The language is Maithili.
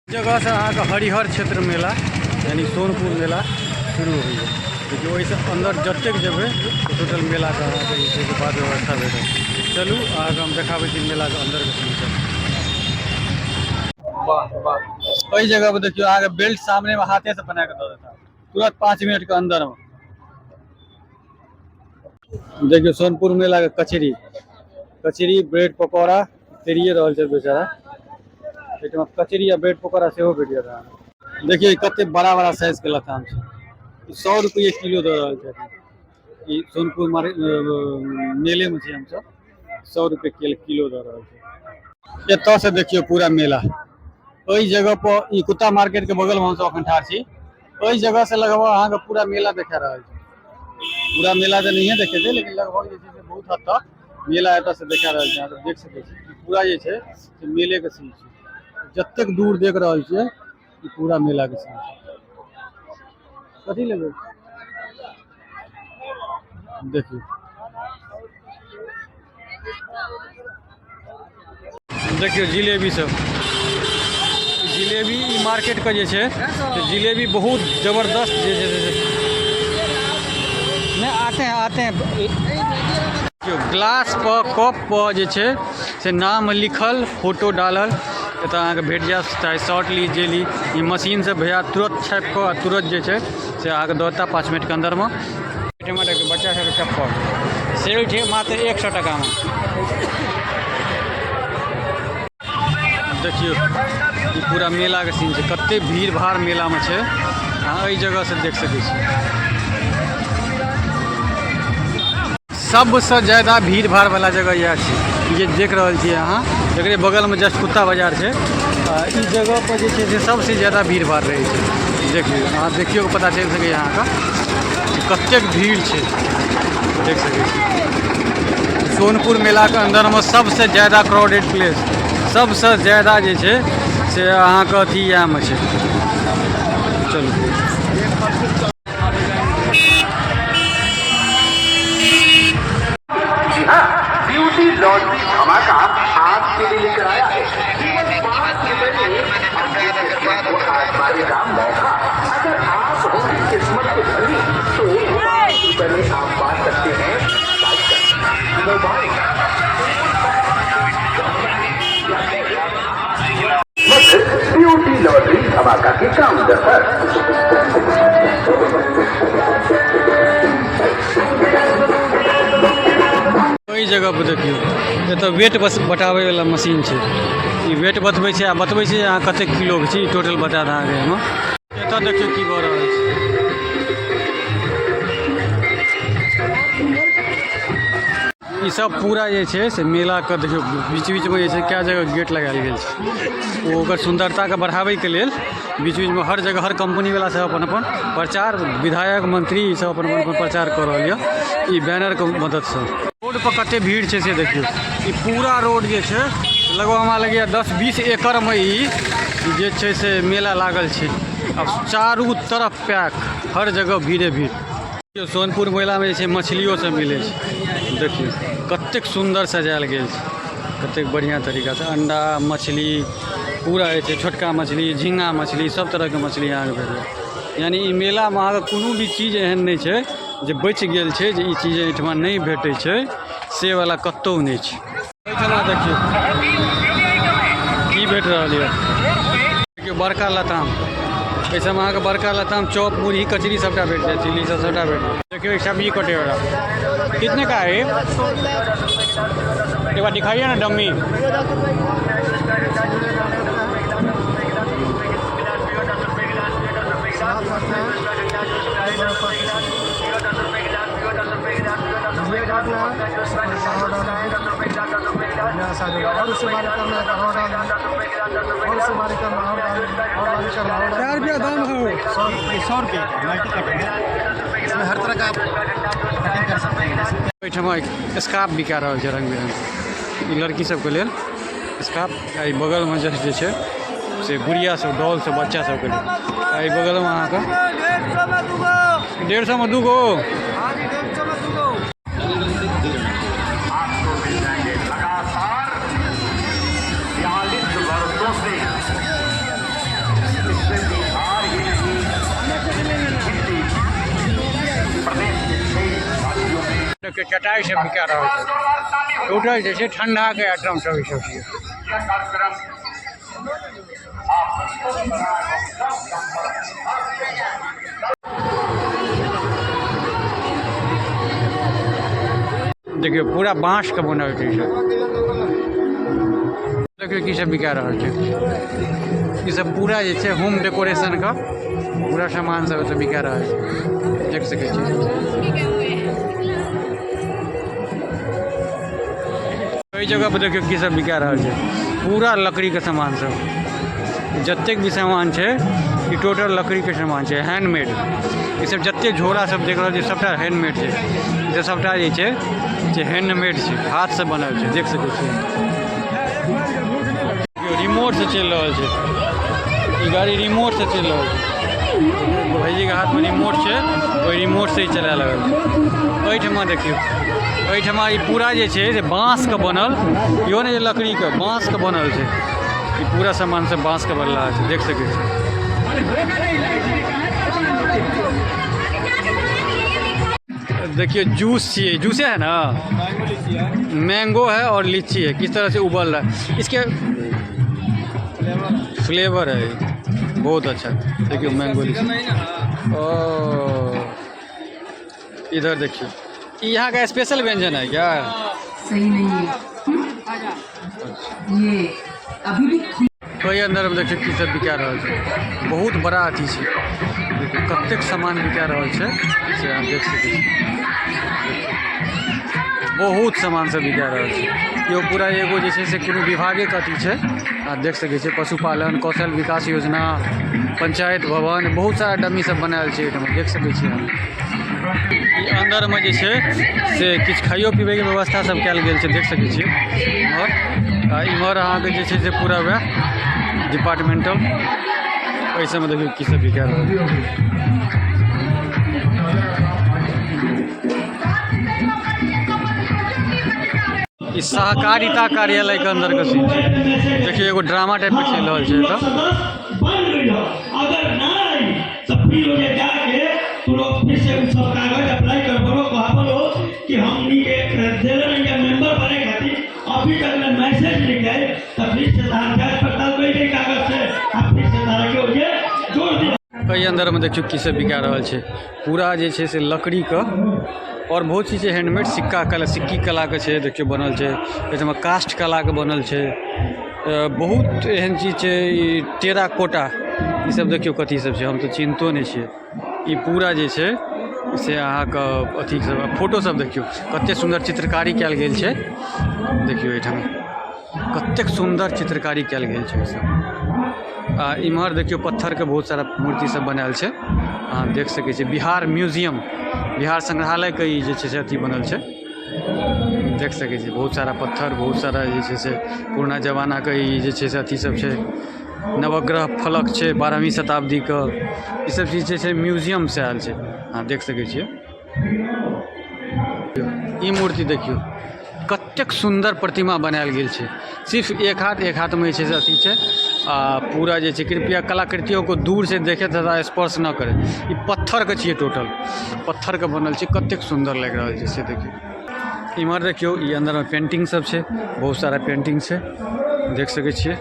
जगह से अहाँके हरिहर क्षेत्र मेला यानी सोनपुर मेला शुरू होइए। देखियौ ओहिसँ अन्दर जतेक जेबै टोटल मेलाके अहाँके जे छै से बाद व्यवस्था भेटत। चलू अहाँके हम देखाबै छी मेलाके अन्दरके सीन सब। वाह वाह, एहि जगह पर देखियौ अहाँके बेल्ट सामनेमे हाथेसँ बना कऽ दऽ देता तुरंत 5 मिनट के अंदर में। देखियौ सोनपुर मेला के कचरी, कचरी ब्रेड पकौड़ा तरिए रहल छै बेचारा। एहिठाम कचरी आ ब्रेड पकौड़ा सेहो भेट जायत अहाँके। देखियौ कते बड़ा बड़ा साइज के लताम छै, 100 रुपये किलो दऽ रहल छै। ई सोनपुर मेले में छी हमसब, 100 रुपये किलो दऽ रहल छै। एतऽ से देखियौ पूरा मेला ओहि जगह पर, ई कुत्ता मार्केट के बगल में हमसब अखन ठाढ़ छी। ओहि जगह से लगभग अहाँके पूरा मेला देखा रहल छै। पूरा मेला तऽ नहिए देखेतै, लेकिन लगभग जे छै से बहुत हद तक मेला एतऽ से देखा रहल छै। अहाँ सब देख सकै छी कि पूरा जे छै से मेले के सीन छै। जतेक दूर देख रहल छियै ई पूरा मेला के सीन छै। कथी लेबै देखियौ, देखियौ जिलेबी सब, जिलेबी ई मार्केटके जे छै से जिलेबी बहुत जबरदस्त जे छै से नहीं आते हैं, आते हैं। देखियौ ग्लास पर कप पर जे छै से नाम लिखल फोटो डालल एतऽ अहाँके भेट जायत। चाहे शर्ट ली जे ली, ई मशीनसँ भैया तुरत छापि कऽ आ तुरत जे छै से अहाँके दऽ देता 5 मिनटके अन्दरमे। एहिठमा देखियौ बच्चा सबके चप्पल सेल छै मात्र 100 टाकामे। देखियौ ई पूरा मेलाके सीन छै, कते भीड़ भाड़ मेलामे छै अहाँ एहि जगहसँ देख सकै छी। सबसँ ज्यादा भीड़ भाड़ वाला जगह इएह छै जे देख रहल छियै अहाँ, एकरे बगलमे जस्ट कुत्ता बाजार छै। ई जगह पर जे छै से सबसँ ज्यादा भीड़ भाड़ रहै छै। देखियौ अहाँ, देखियौ पता चलि सकैए अहाँके कतेक भीड़ छै। देख सकै छी सोनपुर मेलाके अन्दरमे सबसँ ज्यादा क्राउडेड प्लेस, सबसँ ज्यादा जे छै से अहाँके अथी इएहमे छै। चलू जी हाँ, ब्यूटी लॉन्ड्री धमाका आपके लिए लेकर आया है। केवल 5 रुपए में अपनी किस्मत को आजमाने का मौका। अगर आप होंगे किस्मत के धनी तो 5 रुपए में आप पा सकते हैं साइकिल, मोबाइल, ब्यूटी लॉन्ड्री धमाका के काउंटर पर। ओहि जगह पर देखियौ एतऽ वेट बस बटाबै वाला मशीन छै। ई वेट बतबै छै आ बतबै छै अहाँ कतेक किलो के छी, टोटल बता दे अहाँके एहिमे। एतऽ देखियौ की भऽ रहल छै। ई सब पूरा जे छै से मेलाके देखियौ बीच बीचमे जे छै कए जगह गेट लगायल गेल छै। ओ ओकर सुन्दरताके बढ़ाबैके लेल बीच बीचमे हर जगह हर कम्पनीवला सब अपन अपन प्रचार, विधायक मंत्री ई सब अपन अपन प्रचार कऽ रहल यऽ ई बैनरके मददसँ। रोड पर कते भीड़ छै से देखियौ। ई पूरा रोड जे छै लगभग हमरा लगैए 10-20 एकड़मे ई जे छै से मेला लागल छै। आब चारू तरफ पैक, हर जगह भीड़े भीड़। देखियौ सोनपुर मेलामे जे छै मछलियो सब मिलै छै। देखियौ कतेक सुन्दर सजायल गेल छै, कतेक बढ़िआँ तरीकासँ अंडा मछली पूरा जे छै, छोटका मछली, झींगा मछली, सब तरहके मछली अहाँके भेट जायत। यानी ई मेलामे अहाँके कोनो भी चीज एहन नहि छै जे बचि गेल छै जे ई चीज एहिठमा नहि भेटै छै, से वला कतहु नहि छै। एहिठमा देखियौ की भेट रहल यऽ। देखियौ बड़का लताम, एहि सबमे अहाँके बड़का लताम, चॉप, मुरही, कचरी सबटा भेट जायत, चिल्ली सब सबटा भेट जायत। देखियौ ई सब्जी कटे वाला कितने का है, एक बार दिखाइए ना डम्मी। क्या रुपया दाम है? 100 रुपये का मल्टी कट है, इसमें हर तरह का आप कटिंग कर सकते हैं। एहिठमा स्कार्फ बिका रहल छै रंग बिरंग, ई लड़की सबके लेल स्कार्फ। एहि बगलमे जस्ट जे छै से गुड़िया सब, डॉल सब बच्चा सबके लेल। एहि बगलमे अहाँके 150 में दूगो। आपको मिल जाएंगे लगातार 42 वर्षों से। देखियौ, चटाइ सब बिका रहल छै। टोटल जे छै ठंडा के आइटम सब ई सब छियै। देखियौ, पूरा बाँस के बनल छै ई सब। देखियौ, की सब बिका रहल छै। ई सब पूरा जे छै होम डेकोरेशन के पूरा सामान सब एतऽ बिका रहल छै, देख सकै छी। एहि जगह पर देखियौ, की सब बिका रहल छै। पूरा लकड़ी के सामान सब, जतेक भी सामान छै, ई टोटल लकड़ी के सामान छै, हैंडमेड। ई सब जतेक झोरा सब देख रहल छै, सबटा हैंडमेड छै। ई सब सबटा जे छै से हैंडमेड छै, हाथ से बनल छै, देख सकै छियै। रिमोट से चलि रहल छै ई गाड़ी, रिमोट से चलि रहल छै। भाईजी के हाथमे रिमोट छै, ओहि रिमोट से ही चलाए लगल छै। एहिठमा देखियौ, एहिठमा ई पूरा जे छै से बाँसके बनल, इहो नहि जे लकड़ीके, बाँसके बनल छै। ई पूरा सामान सब बाँसके बनला छै, देख सकै छी। देखिए, जूस छियै, जूसे है ना? मैंगो है और लीची है। किस तरह से उबल रहा है, इसके फ्लेवर है बहुत अच्छा। देखिए, मैंगो लीची। ओ, इधर देखिए, ये यहाँ का स्पेशल व्यंजन है क्या? सही नहीं है ये अभी भी। ओहि अन्दरमे देखियौ, की सब बिका रहल छै। बहुत बड़ा अथी छै। देखियौ, कतेक सामान बिका रहल छै से अहाँ देख सकै छी। बहुत सामान सब बिका रहल छै। इहो पूरा एगो जे छै से कोनो विभागेके अथी छै, अहाँ देख सकै छियै। पशुपालन कौशल विकास योजना, पंचायत भवन, बहुत सारा डमी सब बनायल छै एहिठाम, देख सकै छियै अहाँ। ई अन्दरमे जे छै से किछु खाइयो पीबैके व्यवस्था सब कयल गेल छै, देख सकै छियै। इम्हर आ इम्हर अहाँके जे छै से पूरा वएह डिपार्टमेंटल। एहि सबमे देखियौ, की सब बिका रहल छै। ई सहकारिता कार्यालय के अंदर के सीन छै। देखियौ, एगो ड्रामा टाइप के चलि रहल छै एतऽ। बन गई हो, अगर ना आई तो फिर ओजे जाके तू लोग फिर से उ सब कागज अप्लाई कर बोलो, कहा बोलो कि हमनी के देले रहिया मेंबर बने खातिर, अभी तक ले मैसेज लिखे, तो फिर से तार जांच पड़ताल कर के कागज से आ फिर से तारा के ओजे जोड़ दिया। एहि अन्दरमे देखियौ, की सब बिका रहल छै। पूरा जे छै से लकड़ीके आओर बहुत चीज छै हैंडमेड। सिक्का कला, सिक्की कलाके छै, देखियौ, बनल छै। एहिठमा काष्ठ कलाके बनल छै। बहुत एहन चीज छै। ई टेराकोटा, ई सब देखियौ, कथी सब छै, हम तऽ चिन्हतो नहि छियै। ई पूरा जे छै से अहाँके अथी सब, फोटो सब देखियौ, कते सुन्दर चित्रकारी कयल गेल छै। देखियौ, एहिठाम कतेक सुन्दर चित्रकारी कयल गेल छै ओहिसँ। आ इम्हर देखियौ, पत्थरके बहुत सारा मूर्ति सब बनायल छै, अहाँ देख सकै छियै। बिहार म्यूजियम, बिहार संग्रहालयके ई जे छै से अथी बनल छै, देख सकै छियै। बहुत सारा पत्थर, बहुत सारा जे छै से पुरना जमानाके ई जे छै से अथी सब छै। नवग्रह फलक छै 12वीं शताब्दीके। ई सब चीज जे छै म्यूजियमसँ आयल छै, अहाँ देख सकै छियै। ई मूर्ति देखियौ, कतेक सुन्दर प्रतिमा बनायल गेल छै। सिर्फ एक हाथ, एक हाथमे जे छै से अथी छै। आ पूरा जे छै, कृपया कलाकृतियों को दूर से देखे तथा स्पर्श न करे। ई पत्थरके छियै, टोटल पत्थरके बनल छै। कतेक सुन्दर लागि रहल छै से देखियौ। इम्हर देखियौ, ई अन्दरमे पेंटिंग सब छै, बहुत सारा पेंटिंग छै, देख सकै छियै।